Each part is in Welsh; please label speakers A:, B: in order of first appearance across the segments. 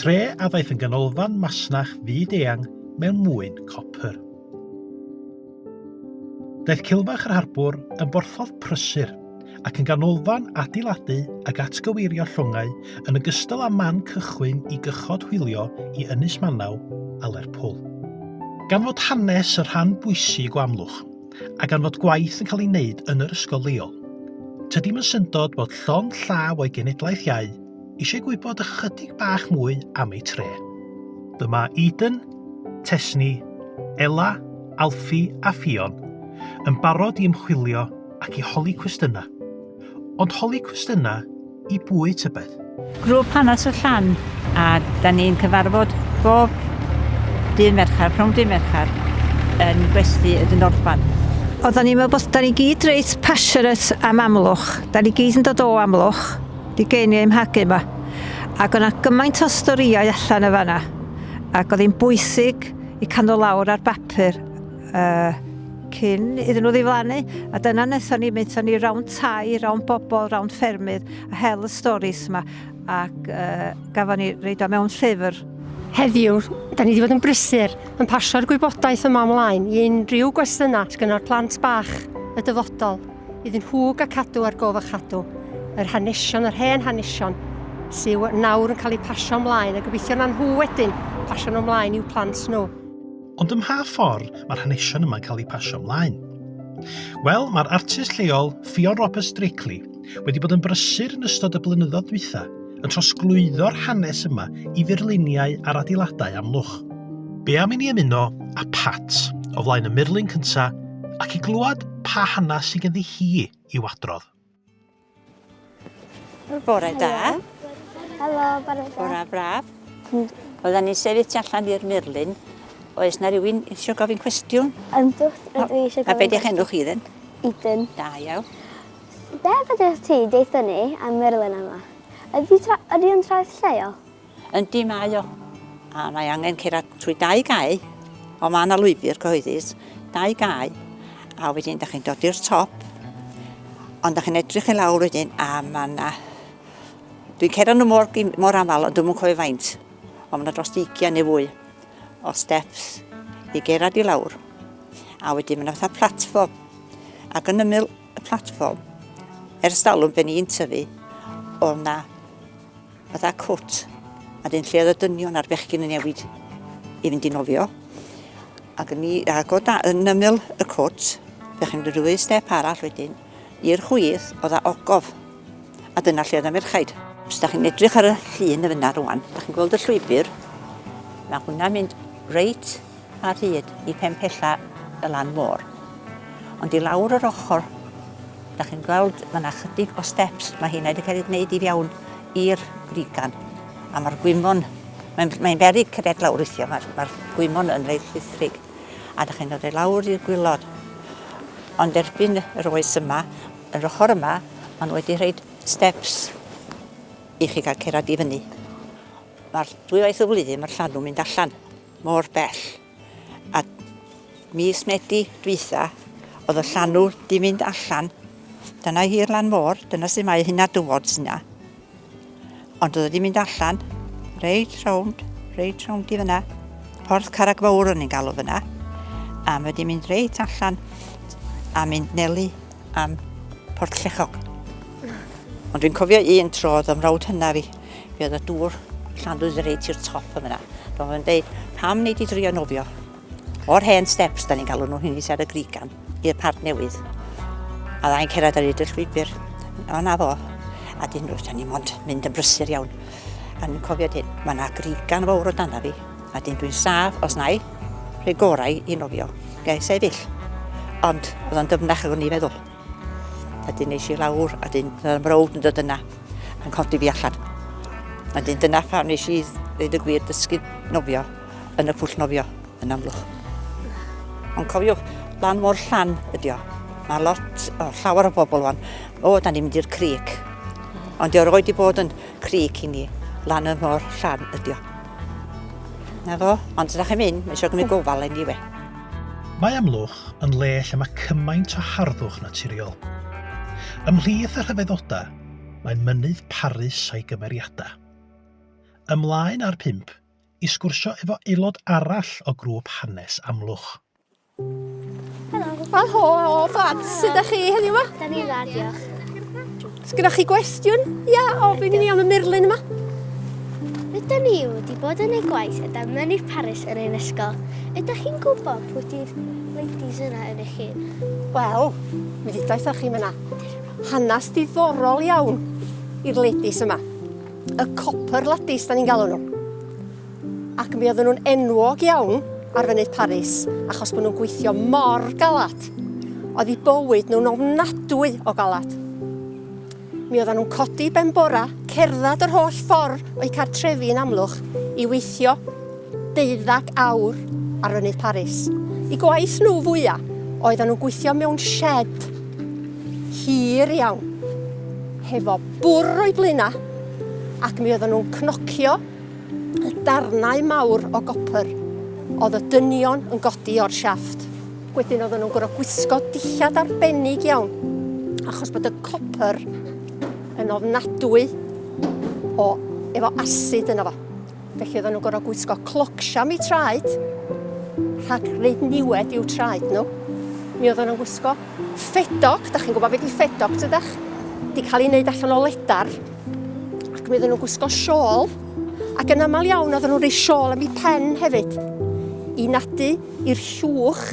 A: Tre a ddaeth yn ganolfan masnach fyd-eang mewn mwyn copr. Daeth Cilfach yr Harbwr yn borthladd prysur ac yn ganolfan adeiladu ac atgyweirio llongau yn ogystal â man cychwyn i gychod hwylio i Ynys Manaw a Lerpwl. Gan fod hanes y rhan bwysig o Amlwch, a gan fod gwaith yn cael ei wneud yn yr ysgol leol, tydi'm yn syndod bod llond llaw o'i genedlaeth iau eisiau gwybod ychydig bach mwy am eu tre. Dyma Eden, Tesni, Ela, Alfie a Ffion yn barod i ymchwilio ac i holi cwestiynau. Ond holi cwestiynau i bwy tybed?
B: Grŵp Hanes y Llan a da ni'n cyfarfod bob dydd Mercher, pnawn dydd Mercher yn gwesty y Dynodfan.
C: Oeddan ni'n meddwl bod da ni gyd reit passionate am Amlwch. Da ni gyd yn dod o Amlwch, di geni ein mhagu yma. Ac o'na gymaint o storïau allan y fanna. Ac oedd hi'n bwysig i cael nhw lawr ar bapur. Uh, cyn iddyn nhw ddiflannu, a dyna wnaethon ni, wnaethon ni rownd tai, rownd bobl, rownd ffermydd, a hel y storis yma, ac uh, gafon ni reid o mewn llyfr.
D: Heddiw, da ni wedi bod yn brysur yn pasio'r gwybodaeth yma ymlaen i unrhyw gwestiynau sgynno'r plant bach y dyfodol, iddyn nhw gael cadw ar gof a chadw yr hanesion, yr hen hanesion, sydd nawr yn cael eu pasio ymlaen, a gobeithio na nhw wedyn pasio nhw ymlaen i'w plant nhw.
A: Ond ym mha ffordd mae'r hanesion yma'n cael eu pasio ymlaen? Wel, mae'r artist lleol, Ffion Roberts Drakeley, wedi bod yn brysur yn ystod y blynyddoedd dwytha yn trosglwyddo'r hanes yma i furluniau ar adeiladau Amlwch. Be am i ni ymuno â Pat o flaen y murlun cynta ac i glywed pa hanes sydd ganddi hi i'w adrodd.
B: Bore da.
E: Helo, bore da.
B: Bore braf. Oedden ni'n sefyll tu allan i'r murlun. Oes na rhywun eisiau gofyn cwestiwn?
E: Yndw, rydw i eisiau gofyn.
B: A be di'ch enw chi then?
E: Eden.
B: Da iawn.
E: Be fedrwch ti deutha ni am murlun yma? Ydy, tra ydy o'n traeth lleol?
B: Yndi, mae o. A mae angen cerdded trwy dau gae, o mae yna lwybr cyhoeddus, dau gae, a wedyn da chi'n dod i'r top, ond da chi'n edrych i lawr wedyn, a mae yna... Dwi'n cerdded nhw mor, mor aml, ond dwi'n cofio faint, ond mae yna dros 20 neu fwy o steps i gerdded i lawr. A wedyn mae yna fatha platfform, ac yn ymyl y platfform, ers talwm fe ni'n tyfu, oedd yna Fatha cwt. A dyn lle oedd y dynion a'r bechgyn yn newid i fynd i nofio. Ac yn, i, ac o da, yn ymyl y cwt, fe chi'n dod drwy step arall wedyn, i'r chwith oedd a ogof. A dyna lle oedd y merchaid. Os da chi'n edrych ar y llun y fyna rwan, da chi'n gweld y llwybr, mae hwnna'n mynd reit ar hyd i pen pella y lan môr. Ond i lawr yr ochr, da chi'n gweld mae yna chydig o steps, mae hynna wedi cael ei gwneud i fewn i'r grigan. A mae'r gwymon, mae'n mae beryg cerdded lawr weithiau, mae'r mae gwymon yn reit llithrig. A da chi'n dod i lawr i'r gwylod. Ond erbyn yr oes yma, yr ochr yma, maen nhw wedi rhoi steps i chi gael cerdded i fyny. Mae'r dwywaith y flwyddyn mae'r llanw'n mynd allan mor bell. A mis Medi dwytha, oedd y llanw di mynd allan. Dyna hi'r lan môr, dyna sy'n mae hynna dywod sy'n na. Ond oedd wedi mynd allan, reit rownd, reit rownd i fyna. Porth Carreg Fawr o'n i'n galw fyna. A mae wedi mynd reit allan a mynd nelu am Port Llechog. Ond dwi'n cofio un tro oedd ymrawd hynna fi, fi oedd y dŵr llanw reit i'r top yma. Doedd o'n deud, pam nei di drio nofio? O'r hen steps, da ni'n galw nhw hynny sy'n ar y grigan, i'r parc newydd. A ddau'n cerdded ar hyd y llwybr. O na fo. A dyn nhw, da ni mond mynd yn brysur iawn. A ni'n cofio dyn, mae yna grigan fawr o dana fi. A dyn dwi'n saf, os na i, rhoi gorau i nofio. Gai sefyll. Ond oedd o'n dyfnach ag o'n i'n feddwl. A dyn nes i lawr, a dyn y mrawd yn dod yna, yn codi fi allan. A dyn dyna pham nes i ddeud y gwir dysgu nofio yn y pwll nofio yn Amlwch. Ond cofiwch, lan mor llan ydi o. Mae lot, o, llawer o bobl wan, o, da ni'n mynd i'r crig. Ond di o roed i bod yn crig i ni, lan y mor llan ydi o. Na fo, ond ydych chi'n mynd, mae eisiau gymryd gofal anyway.
A: Mae Amlwch yn le lle mae cymaint o harddwch naturiol. Ymhlith y rhyfeddodau mae mynydd Parys a'i gymeriadau. Ymlaen â'r pump i sgwrsio efo aelod arall o grŵp Hanes Amlwch.
E: Helo.
D: Wel, ho, ho, blant, sut ydych chi heddiw yma?
E: Da ni'n dda, diolch.
D: Sgynnoch chi gwestiwn? Ia, ofyn i ni am y murlun yma.
E: Rydyn ni wedi bod yn ei gwaith yda Mynydd Paris yn ein ysgol. Ydych chi'n gwybod pwy di'r ladies yna yn eich hun?
D: Wel, mi ddudaeth â chi fyna. Hanes diddorol iawn i'r ladies yma. Y copper ladies, da ni'n galw nhw. Ac mi oedden nhw'n enwog iawn ar fynydd Paris achos bod nhw'n gweithio mor galad. Oedd eu bywyd nhw'n ofnadwy o galad. Mi oedden nhw'n codi ben bora, cerdded yr holl ffordd o'u cartrefi yn Amlwch i weithio deuddag awr ar fynydd Paris. I gwaith nhw fwya oedden nhw'n gweithio mewn shed hir iawn hefo bwrw o'i blaena ac mi oedden nhw'n cnocio y darnau mawr o gopr oedd y dynion yn godi o'r siafft. Wedyn oedden nhw'n gorfod gwisgo dillad arbennig iawn, achos bod y copr yn ofnadwy o, efo asid yno fo. Felly oedden nhw'n gorfod gwisgo clocsia am eu traed, rhag gwneud niwed i'w traed nhw. Mi oedden nhw'n gwisgo ffedog, da chi'n gwybod beth di ffedog, tydach? Di cael ei wneud allan o ledar. Ac mi oedden nhw'n gwisgo siôl, ac yn aml iawn oedden nhw'n rhoi siôl am eu pen hefyd, i nadu i'r llwch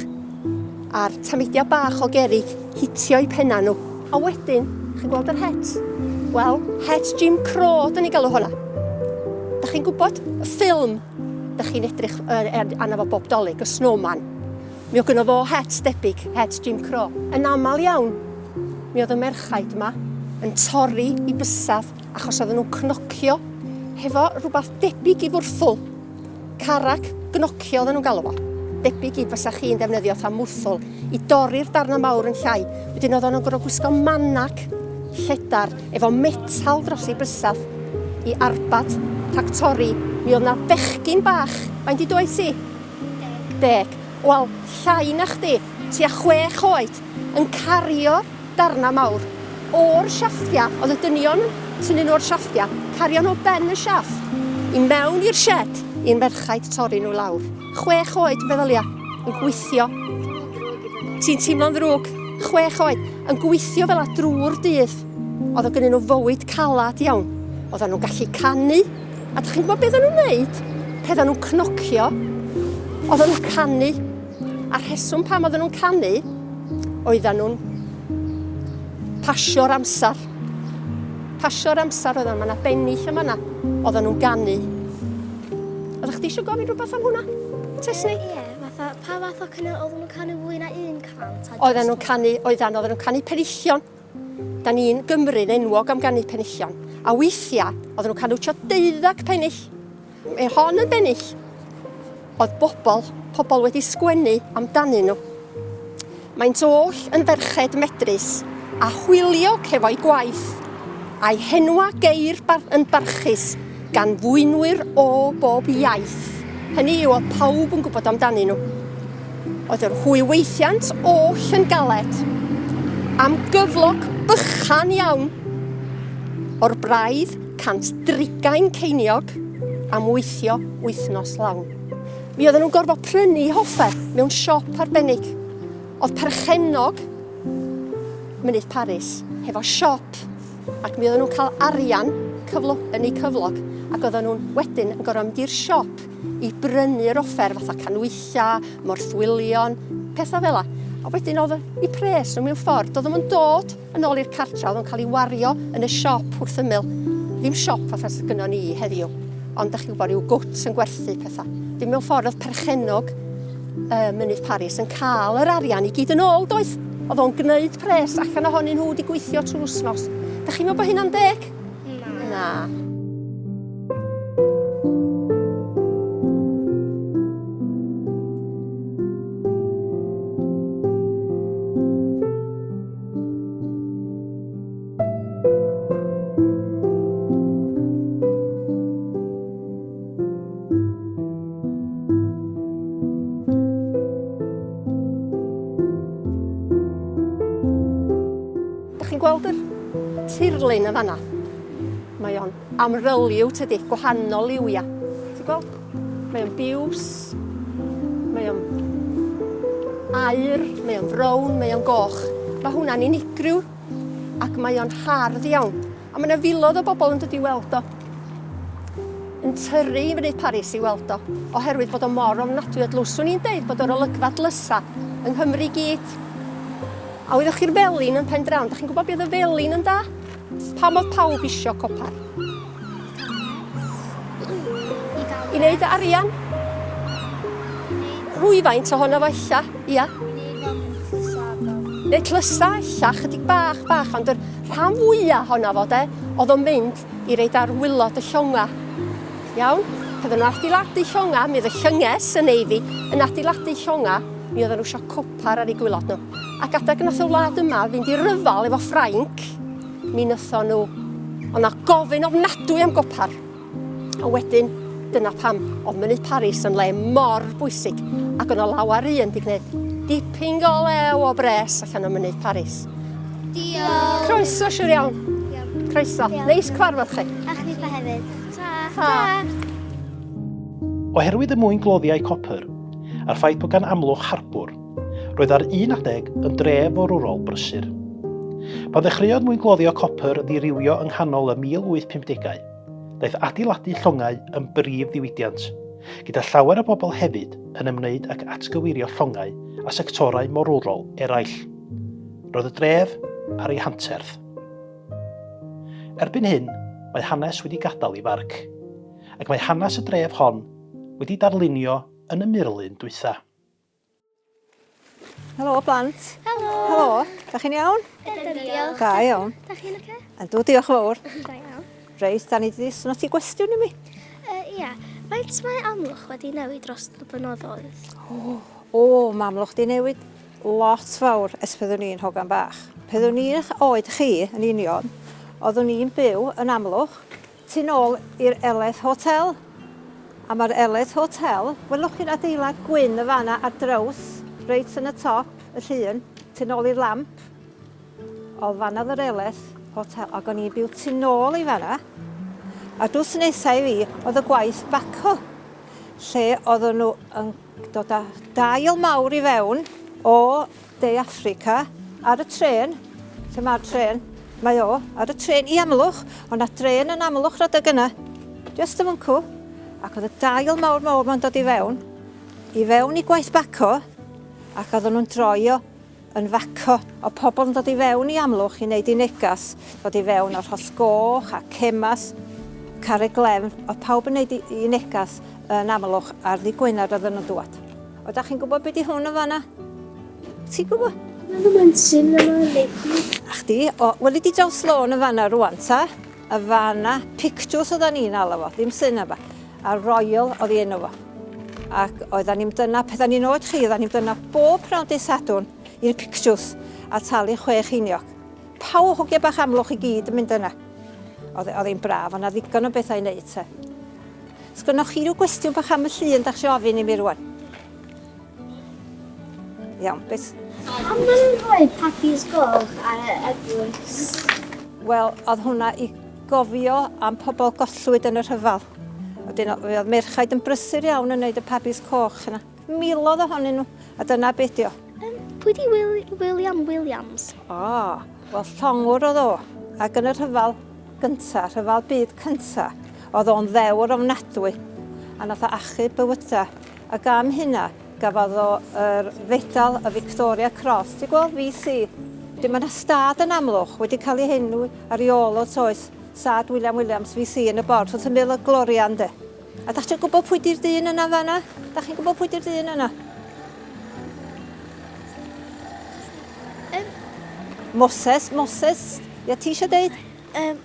D: a'r tameidiau bach o gerrig hitio eu penna nhw. A wedyn, chi'n gweld yr het? Wel, het Jim Crow, dyn ni'n galw hwnna. Da chi'n gwybod y ffilm da chi'n edrych arno fo bob dolyg, y Snowman. Mi oedd gynno fo het debyg, het Jim Crow. Yn aml iawn, mi oedd y merchaid yma yn torri i bysedd achos oedden nhw'n cnocio hefo rhywbeth debyg i fwrthwl. Carreg gnocio oedden nhw'n galw fo. Debyg i fysa chi'n ddefnyddio fatha mwrthwl i dorri'r darnau mawr yn llai. Wedyn oedden nhw'n gorfod gwisgo manag lledar efo metal dros ei bysedd i arbad rhag torri. Mi oedd 'na fechgyn bach, faint 'di d'oed ti? Deg. Wel, llai na chdi, tua chwech oed, yn cario darnau mawr o'r siafftiau, oedd y dynion yn tynnu nhw o'r siafftiau, cario nhw o ben y siafft i mewn i'r shed i'r merchaid torri nhw lawr. Chwech oed, meddylia, yn gweithio. Ti'n teimlo'n ddrwg? Chwech oed, yn gweithio fel a drwy'r dydd. Oedd o gynnyn nhw fywyd calad iawn. Oedden nhw'n gallu canu, A dych chi'n gwybod beth oedden nhw'n wneud? Pe oedden nhw'n cnocio, oedden nhw'n canu. A'r rheswm pam oedden nhw'n canu, oedden nhw'n pasio'r amser. Pasio'r amser oedden nhw, mae yna bennill yma yna. Oedden nhw'n ganu. Oeddech chdi eisiau gofyn rhywbeth am hwnna? Tesni?
E: Ie, fatha, pa fath o canu oedden nhw'n canu fwy na un can?
D: Oedden nhw'n canu, oedden, oedden nhw'n canu penillion. Da ni'n Gymru'n enwog am ganu penillion, a weithiau oedden nhw'n canu tua deuddag pennill. Mae hon yn bennill oedd bobl, pobl wedi sgwennu amdanyn nhw. Maent oll yn ferched medrus a hwyliog hefo'i gwaith, a'i henwa geir bar yn barchus gan fwynwyr o bob iaith. Hynny yw, oedd pawb yn gwybod amdanyn nhw. Oedd yr hwyweithiant oll yn galed, am gyflog bychan iawn, o'r braidd 100 ceiniog am weithio wythnos lawn. Mi oedden nhw'n gorfod prynu hoffer mewn siop arbennig. Oedd perchennog Mynydd Paris hefo siop ac mi oedden nhw'n cael arian cyflog, yn eu cyflog ac oedden nhw'n wedyn yn gorfod mynd i'r siop i brynu'r offer fatha canwylla, morthwylion, pethau fel 'a. A wedyn oedd y pres nhw mewn ffordd, doedd nhw'n dod yn ôl i'r cartra, oedd o'n cael ei wario yn y siop wrth ymyl. Ddim siop fatha sydd gynnon ni heddiw, ond da chi'n gwybod rhyw gwt yn gwerthu pethau. Dim mewn ffordd oedd perchennog uh, Mynydd Paris yn cael yr arian i gyd yn ôl, doedd? Oedd o'n gwneud pres allan ohonyn nhw wedi gweithio trwy'r wsnos. Da chi'n meddwl bod hynna'n deg? Na. Na. Dych chi'n gweld yr tirlun yn fanna? Mae o'n amryliw tydi, gwahanol liwia. Ti'n gweld? Mae o'n biws, mae o'n aur, mae o'n frown, mae o'n goch. Mae hwnna'n unigryw ac mae o'n hardd iawn. A mae yna filoedd o bobl yn dod i weld o. Yn tyrru i fyny Paris i weld o, oherwydd bod o mor ofnadwy o dlws. Swn i'n deud bod o'r olygfa dlysa yng Nghymru i gyd. A wyddoch chi'r felin yn Pen Drawn, da chi'n gwybod beth oedd y felin yn da? Pam oedd pawb isio copar? I wneud arian? Rhwyfaint ohono fo ella, ia. Neu tlysa ella, chydig bach bach, ond yr rhan fwyaf ohono fo de, oedd o'n mynd i reid ar wylod y llonga. Iawn? Pan oedden nhw'n adeiladu llonga, mi oedd y llynges y Navy yn adeiladu llonga, mi oedden nhw eisiau copar ar eu gwylod nhw. Ac adag nath y wlad yma fynd i ryfal efo Ffrainc, mi nython nhw, oedd 'na gofyn ofnadwy am gopar. A wedyn, dyna pam oedd Mynydd Paris yn le mor bwysig, ac oedd 'na lawer un 'di gwneud dipyn go lew o bres allan o Mynydd Paris.
E: Diolch!
D: Croeso, siwr iawn. Croeso. Neis cyfarfod chi.
E: A chdi hefyd. Ta. Ta.
A: Oherwydd y mwyngloddiau copr, a'r ffaith bod gan Amlwch harbwr, Roedd ar un adeg yn dref forwrol brysur. Pan ddechreuodd mwyngloddio copr ddirywio yng nghanol y 1850au, daeth adeiladu llongau yn brif ddiwydiant, gyda llawer o bobl hefyd yn ymwneud ag atgyweirio llongau a sectorau morwrol eraill. Roedd y dref ar ei hanterth. Erbyn hyn, mae hanes wedi gadael ei farc, ac mae hanes y dref hon wedi darlunio yn y murlun dwytha.
C: Helo blant.
E: Helo.
C: Helo. Da chi'n iawn?
E: Ydyn, diolch.
C: Da iawn.
E: Da chi'n oce?
C: Ydw, diolch yn fawr.
E: Da iawn.
C: Reit, da ni wedi sôn ti gwestiwn i mi.
E: Uh, ia. Faint mae Amlwch wedi newid dros y blynyddoedd?
C: O, o, mae Amlwch wedi newid lot fawr ers byddwn i'n hogan bach. Byddwn i'n oed chi yn union, oeddwn i'n byw yn Amlwch Tu nôl i'r Eleth Hotel. A mae'r Eleth Hotel, welwch chi'r adeilad gwyn y fanna ar draws, reit yn y top, y llun, tu nôl i'r lamp. Oedd fanna oedd yr Eleth Hotel, ac o'n i'n byw tu nôl i fanna. A drws nesa i fi oedd y gwaith baco, lle oedden nhw yn dod â dail mawr i fewn o De Affrica ar y trên, lle mae'r trên, mae o ar y trên i Amlwch, ond na drên yn Amlwch rhedeg yna, just yn fyncw, ac oedd y dail mawr mawr ma'n dod i fewn, i fewn i gwaith baco, ac oedden nhw'n droi o yn faco. O pobl yn dod i fewn i Amlwch i wneud i negas, dod i fewn o'r Rhos Goch a Cemas, Carreg Glefn, oedd pawb yn wneud i, i negas yn Amlwch ar ddi Gwener oedden nhw'n dŵad. O, da chi'n gwybod beth di hwn yn fanna? Ti'n gwybod?
E: Mae'n ddim yn syn yma, neu...
C: A chdi, o, weli di draws lôn yn fanna rwan, ta? Y fanna, pictures oeddan ni'n alw fo, ddim syn yma. A Royal oedd ei enw fo. Ac oeddan ni'n dyna, pethau ni'n oed chi, oeddan ni'n dyna bob prynhawn dydd Sadwrn i'r pictures a talu 6 cheiniog. Pawb hogia bach Amlwch i gyd yn mynd yna. Oedd oedd hi'n braf, ond na ddigon o bethau i wneud te. Sgynnoch chi ryw gwestiwn bach am y llun da chi ofyn i mi rwan? Iawn, beth?
E: Pam maen nhw'n rhoi papis goch ar y eglwys?
C: Wel, oedd hwnna i gofio am pobl gollwyd yn y rhyfel. Wedyn, oedd merchaid yn brysur iawn yn gwneud y pabis coch yna. Miloedd ohonyn nhw, a dyna beth di o.
E: Um, pwy di Will, William Williams?
C: O, oh, wel, llongwr oedd o. Ac yn y rhyfel gynta, rhyfel byd cynta, oedd o'n ddewr ofnadwy. A nath o achub bywyda. Ac am hynna, gafodd o yr fedal y Victoria Cross. Ti'n gweld VC? Wedyn mae yna stad yn Amlwch wedi cael ei henwi ar ei ôl o toes. Stad William Williams VC yn y Borth wrth ymyl y Glorian de. A da chi'n gwybod pwy di'r dyn yna fanna? Da chi'n gwybod pwy di'r dyn yna? Moses, Moses. Ia, ti eisiau deud?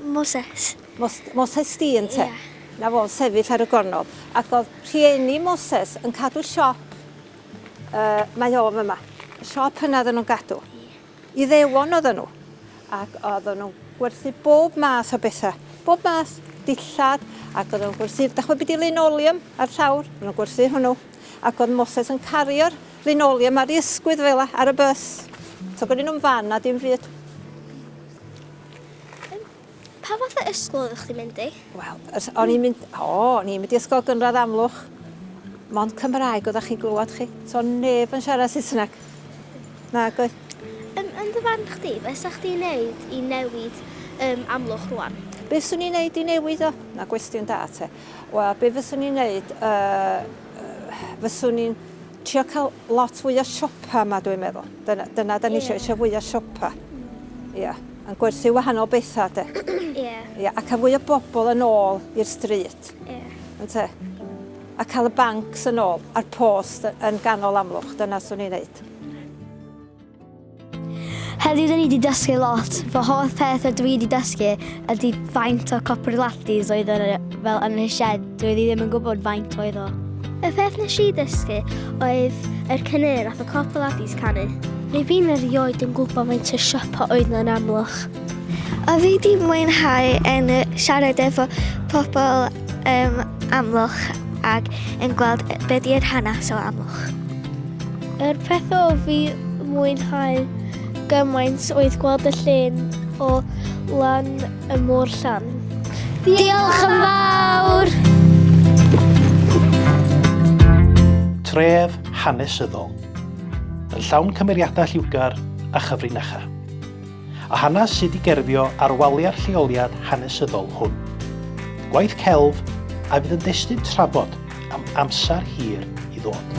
E: Moses.
C: Mos, Moses Steen te?
E: Ie.
C: Na fo'n sefyll ar y gornel. Ac oedd rhieni Moses yn cadw siop, mae o yma. Y siop yna oedden nhw'n gadw. Iddewon oedden nhw. Ac oedden nhw'n gwerthu bob math o bethau. Bob math, dillad, ac oedden nhw'n gwerthu, dach chi'n gwybod beth di linoleum ar llawr? Oedden nhw'n gwerthu hwnnw. Ac oedd Moses yn cario'r linoleum ar ei ysgwydd fel ar y bus. So gyda nhw'n fan a dim byd.
E: Pa fath o ysgol oeddech chdi'n mynd i?
C: Wel, o'n i'n mynd, o, o'n i'n mynd i ysgol gynradd Amlwch. Mond Cymraeg oeddech chi'n glywed chi. So neb yn siarad Saesneg. Nag oedd.
E: Yn, yn dy farn chdi, be sa chdi'n neud i newid um, Amlwch rwan?
C: Be swn i'n neud i newid o? Na, gwestiwn da te. Wel, be fyswn i'n neud, uh, fyswn i'n trio cael lot fwy o siopa yma, dwi'n meddwl. Dyna, dyna da ni eisiau, eisiau fwy o siopa. Ia, yeah. Yn gwerthu wahanol bethau, de.
E: Ie. Yeah.
C: Ia, a cael fwy o bobl yn ôl i'r stryd.
E: Ie. Yeah.
C: Ynte? A cael y bancs yn ôl a'r post yn ganol Amlwch, dyna swn i'n neud.
E: Heddiw dyn ni wedi dysgu lot. Fy hoff peth ydw i wedi dysgu ydy faint o copper latties oedd yn, fel yn y shed. Dwi ddim yn gwybod faint oedd o. Y peth nes i ddysgu oedd yr cynnydd nath y copper laddies canu. Ni fi'n erioed yn gwybod faint o siopa oedd na'n Amlwch.
F: O fi di mwynhau yn siarad efo pobl um, Amlwch ac yn gweld be di'r hanes o Amlwch.
E: Yr peth o fi mwynhau gymaint oedd gweld y llun o lan y môr llan.
F: Diolch yn fawr!
A: Tref hanesyddol. Yn llawn cymeriadau lliwgar a chyfrinachau. A hanes sydd i gerfio ar waliau'r lleoliad hanesyddol hwn. Gwaith celf a fydd yn destun trafod am amser hir i ddod.